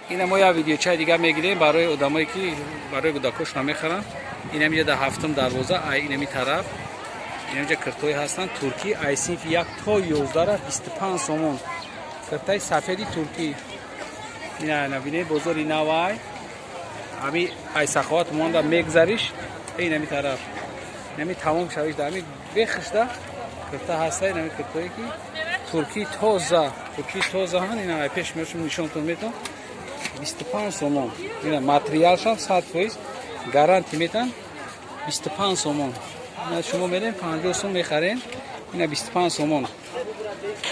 Ина мо як видеочаи дига мегирем барои одамое, ки барои кӯдакош намехаранд. Инамиҷа дар ҳафтум дарвоза, ай инами тараф, инамиҷа киртҳое ҳастанд туркӣ, ай синфи 1 то 11-ра 25 сомон, киртаи сафеди туркӣ. Ина набинед, бозори навай, ами ай Саховат монда мегзариш, инами тараф, инами тамом шавиш, дар ами бехишда кирта ҳаста. Инами киртое, ки туркӣ, тоза, туркӣ тоза ҳан. Ина ай пеш мешум, нишонтон метон. 25 сомон. Ина материалшам 100% гарантия метан. 25 сомон. Ина шумо мерен, 50 сом мехарен, ина 25 сомон.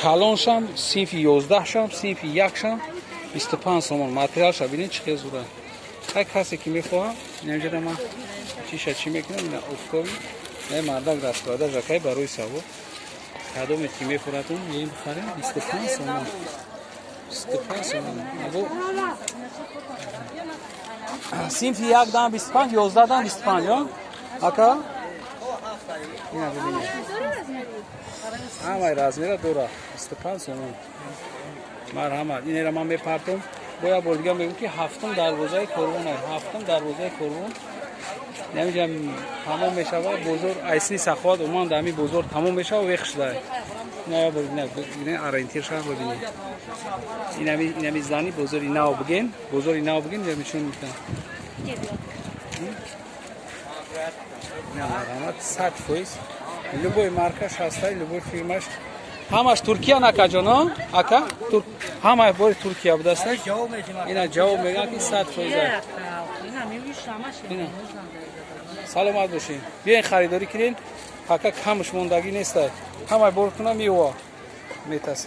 Калоншам, синфи 11-шам, синфи 1-шам 25 сомон. Материалша бинед, чӣ хел зура. Ҳар касе ки мехоҳам, инаҷада ман чиша чӣ мекунам. Ина офтоби на мардак дастбарда жакай барои саво. Кадоме ки мефуратон, ем бихарем, 25 сомон, 25 сомон. Або синфи 1 дам 25, 11 дам 25. Ака, ина бибинед, ҳамаи размера дора, 25 сомон. Марҳамат. Инера ман мепартом. Бо як бор дига мегӯм, ки ҳафтум дарвозаи Корвон, ҳафтум дарвозаи Корвон, намиҷа тамом мешавад бозор. Айсини Саховат умуман дар ҳамин бозор тамом мешавад, вехшда. Ориентирша бибинед. Инами зани бозори нав бигем, бозори нав бигем, нишон метам. Марҳамат, 100% любой маркаш ҳастай, любой фирмаш, ҳамаш Туркия. Накаҷон, ака, ҳама бори Туркия будаста. Ина ҷавоб мегӯям, ки 100%. Саломат бошед, биёен, харидорӣ кунед. Пока камш мондагӣ нестай, ҳамаи бортуна мева метас.